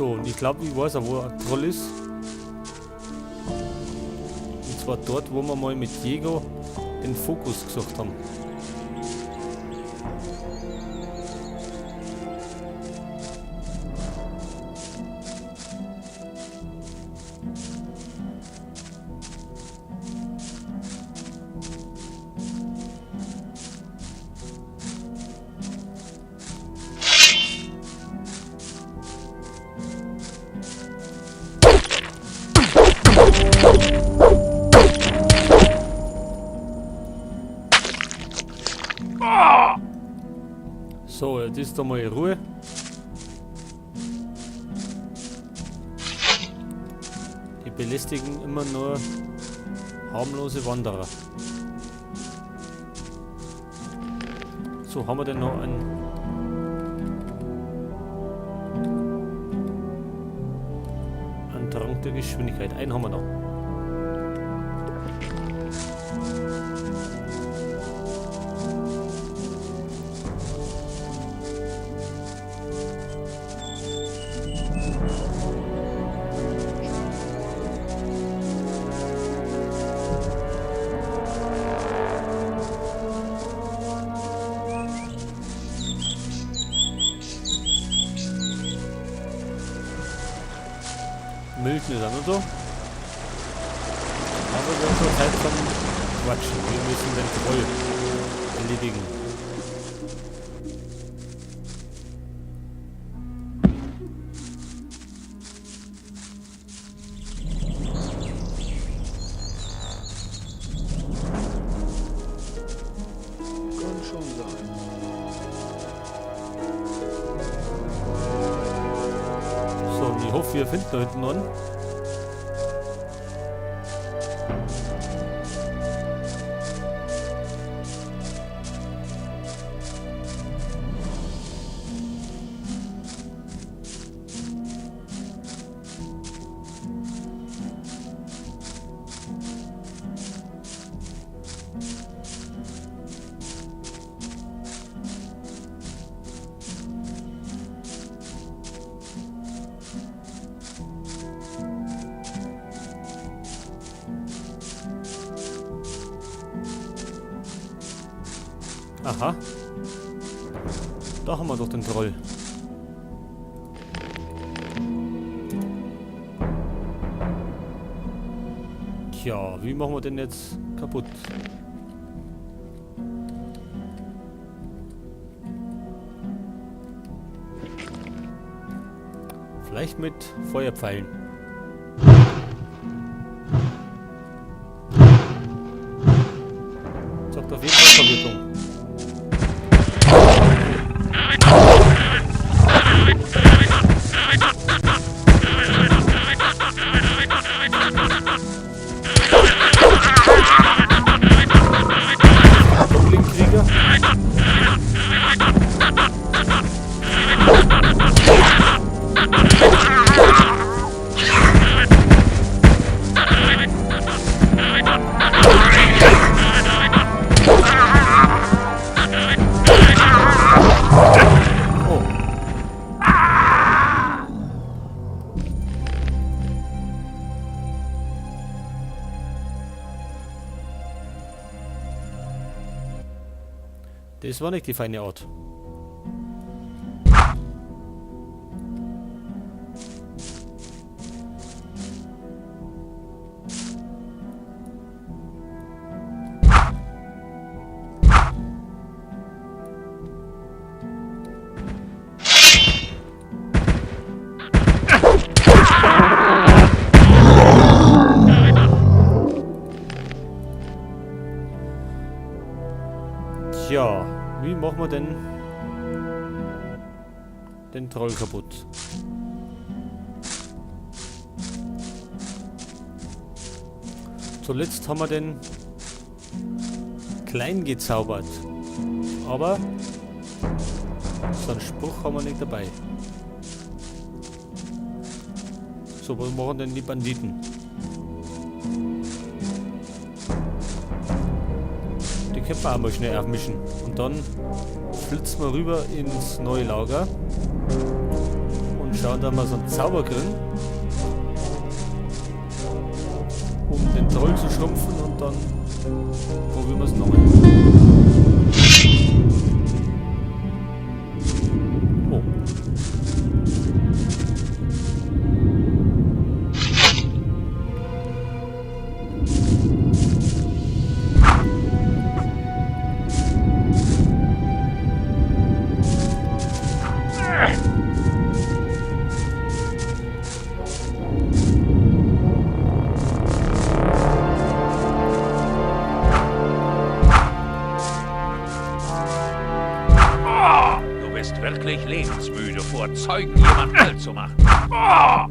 So, und ich glaube, ich weiß auch, wo ein Troll ist. Und zwar dort, wo wir mal mit Diego den Fokus gesucht haben. So, jetzt ist da mal Ruhe. Die belästigen immer nur harmlose Wanderer. So, haben wir denn noch einen Trank der Geschwindigkeit? Einen haben wir noch. Milton ist auch noch da. Aber wir haben zur Zeit zum Quatschen. Wir müssen den Troll erledigen. Kann schon sein. So, und ich hoffe, wir finden da hinten einen. Aha. Da haben wir doch den Troll. Tja, wie machen wir den jetzt kaputt? Vielleicht mit Feuerpfeilen. Sorgt auf jeden Fall Verwirrung. Goblin-Krieger. Oh. Das war nicht die feine Art. Tja, wie machen wir denn den Troll kaputt? Zuletzt haben wir den klein gezaubert. Aber so einen Spruch haben wir nicht dabei. So, was machen denn die Banditen? Die können wir auch mal schnell aufmischen. Und dann flitzen wir rüber ins neue Lager und Schauen, da wir so einen Zauber kriegen, um den Troll zu schrumpfen, und dann probieren wir es nochmal. Oh. Wirklich lebensmüde, vor Zeugen jemand alt zu machen. Oh!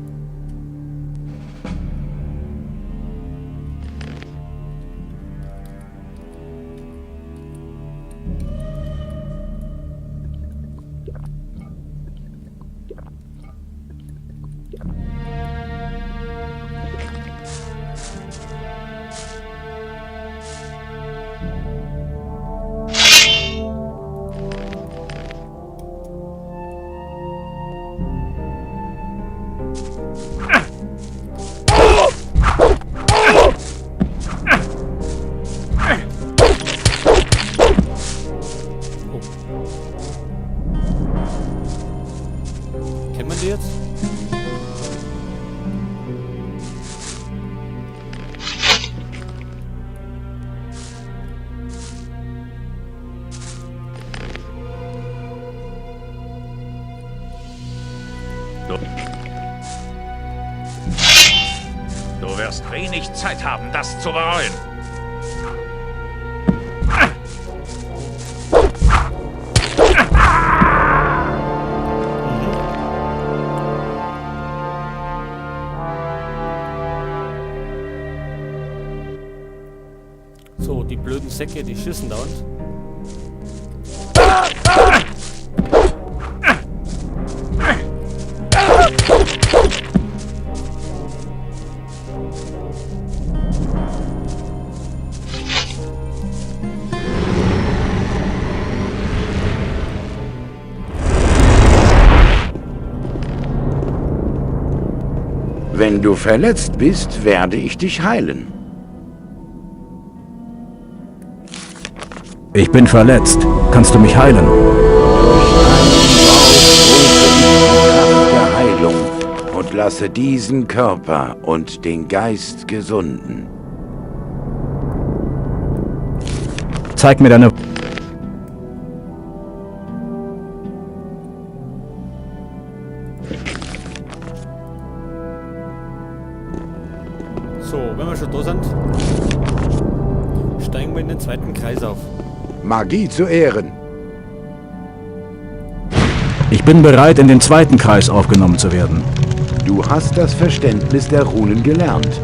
Kennt man die jetzt? Du wirst wenig Zeit haben, das zu bereuen. So, die blöden Säcke, die schießen dauernd. Wenn du verletzt bist, werde ich dich heilen. Ich bin verletzt. Kannst du mich heilen? Durch einen Wort rufe ich die Kraft der Heilung und lasse diesen Körper und den Geist gesunden. Zeig mir deine... So, wenn wir schon da sind, steigen wir in den zweiten Kreis auf. Magie zu Ehren. Ich bin bereit, in den zweiten Kreis aufgenommen zu werden. Du hast das Verständnis der Runen gelernt.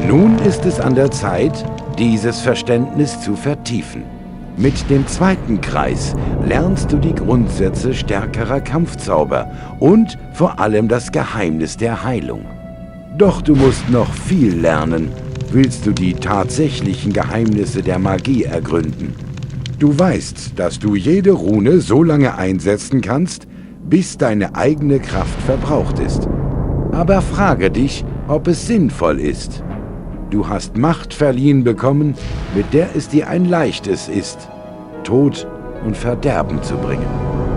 Nun ist es an der Zeit, dieses Verständnis zu vertiefen. Mit dem zweiten Kreis lernst du die Grundsätze stärkerer Kampfzauber und vor allem das Geheimnis der Heilung. Doch du musst noch viel lernen, willst du die tatsächlichen Geheimnisse der Magie ergründen. Du weißt, dass du jede Rune so lange einsetzen kannst, bis deine eigene Kraft verbraucht ist. Aber frage dich, ob es sinnvoll ist. Du hast Macht verliehen bekommen, mit der es dir ein leichtes ist, Tod und Verderben zu bringen.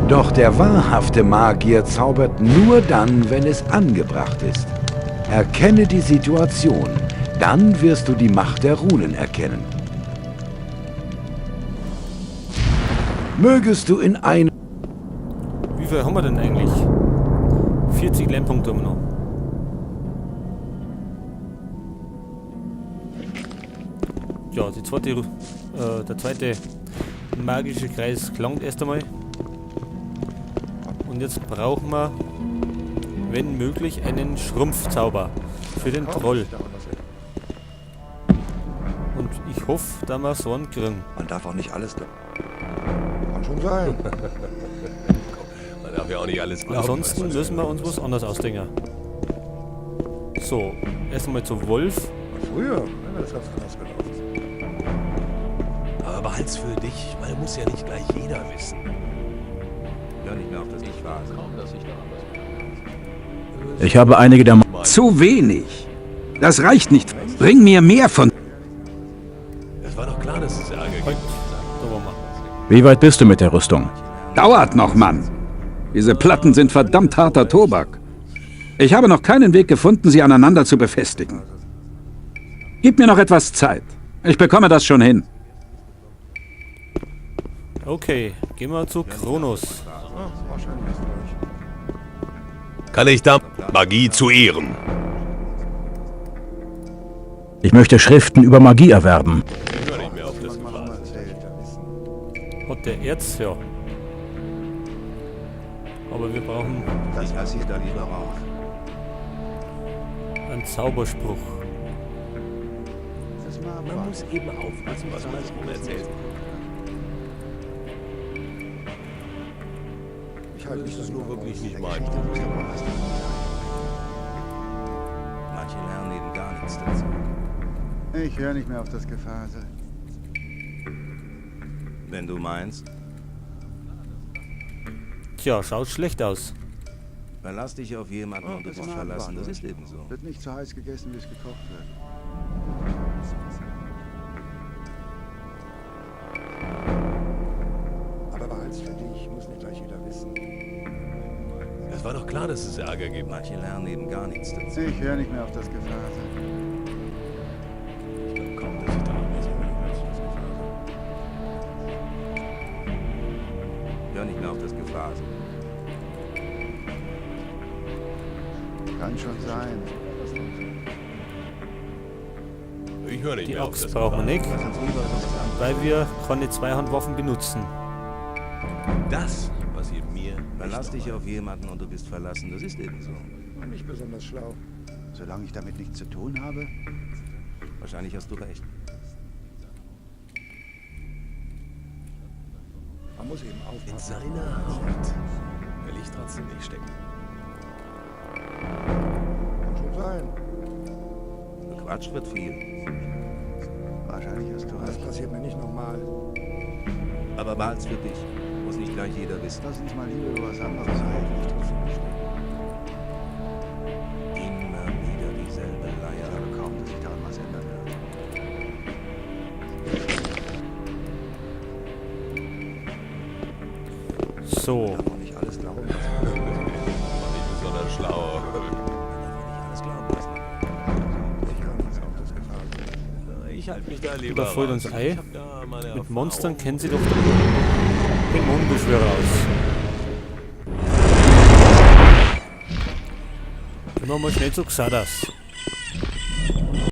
Doch der wahrhafte Magier zaubert nur dann, wenn es angebracht ist. Erkenne die Situation, dann wirst du die Macht der Runen erkennen. Mögest du in einem... Wie viel haben wir denn eigentlich? 40 Lernpunkte haben wir noch. Ja, die zweite, der zweite magische Kreis klangt erst einmal. Und jetzt brauchen wir, wenn möglich, einen Schrumpfzauber für den Troll. Und ich hoffe, dass wir so einen kriegen. Man darf auch nicht alles glauben. Kann schon sein. Man darf ja auch nicht alles glauben. Ansonsten müssen wir uns was anderes ausdenken. So, erst einmal zu Wolf. Früher wäre das ganz anders gelaufen. Aber behalt's für dich, weil muss ja nicht gleich jeder wissen. Hör nicht mehr auf, dass ich war. Kaum, dass ich daran was getan habe. Ich habe einige der... Zu wenig. Das reicht nicht. Bring mir mehr von... Es war doch klar, dass es Ärger gibt. Halt, da waren wir. Wie weit bist du mit der Rüstung? Dauert noch, Mann. Diese Platten sind verdammt harter Tobak. Ich habe noch keinen Weg gefunden, sie aneinander zu befestigen. Gib mir noch etwas Zeit. Ich bekomme das schon hin. Okay, gehen wir zu Kronos. Kann ich da Magie zu Ehren? Ich möchte Schriften über Magie erwerben. Ich höre nicht mehr auf das Gefasel. Hat der Erz, ja. Aber wir brauchen Das lasse ich da lieber raus. einen Zauberspruch. Man muss eben aufpassen, was man rum erzählt. Ich halte mich Das ist da nur lieber wirklich raus. nicht Der mein Geschichte muss doch mal was dran sein. Manche lernen eben gar nichts dazu. Ich höre nicht mehr auf das Gefasel. Wenn du meinst, Tja, schaut schlecht aus. verlass dich auf jemanden und du das bist mal verlassen. Das abwarten. ist eben so. Wird nicht so heiß gegessen, wie es gekocht wird. Aber behalt's für dich, muss nicht gleich jeder wissen. Es war doch klar, dass es Ärger gibt. Manche lernen eben gar nichts dazu. Ich höre nicht mehr auf das Gefasel. Ich glaube kaum, dass ich da noch was höre. Hör nicht mehr auf das Gefasel. Kann schon sein. Ich höre nicht Die mehr auf Axt das brauchen wir Gefasel. nicht, weil wir keine Zweihandwaffen benutzen. Das passiert mir Verlass nicht dich auf jemanden und du bist verlassen. Das ist eben so. Nicht besonders schlau. Solange ich damit nichts zu tun habe. Wahrscheinlich hast du recht. Man muss eben In aufpassen. seiner Haut will ich trotzdem nicht stecken. Kann schon sein. Gequatscht wird viel. Wahrscheinlich hast du recht. Das passiert mir nicht nochmal. Aber behalt's für dich. Muss nicht gleich jeder wissen. Lass uns mal lieber über was anderes reden. Ich trotzdem nicht stecken. Immer wieder dieselbe Ich Leier. glaube kaum, dass sich daran was ändern wird. So, Darf auch nicht alles glauben, was man War nicht besonders schlau. Man darf auch nicht alles glauben, was man hört. Ich höre nicht mehr auf das Gefasel. Ich halte mich da lieber Da fällt raus. uns ein, Ich hab da meine mit Erfahrung. Monstern kennen sie doch den Dämonenbeschwörer aus. Gehen wir mal schnell zu Xardas.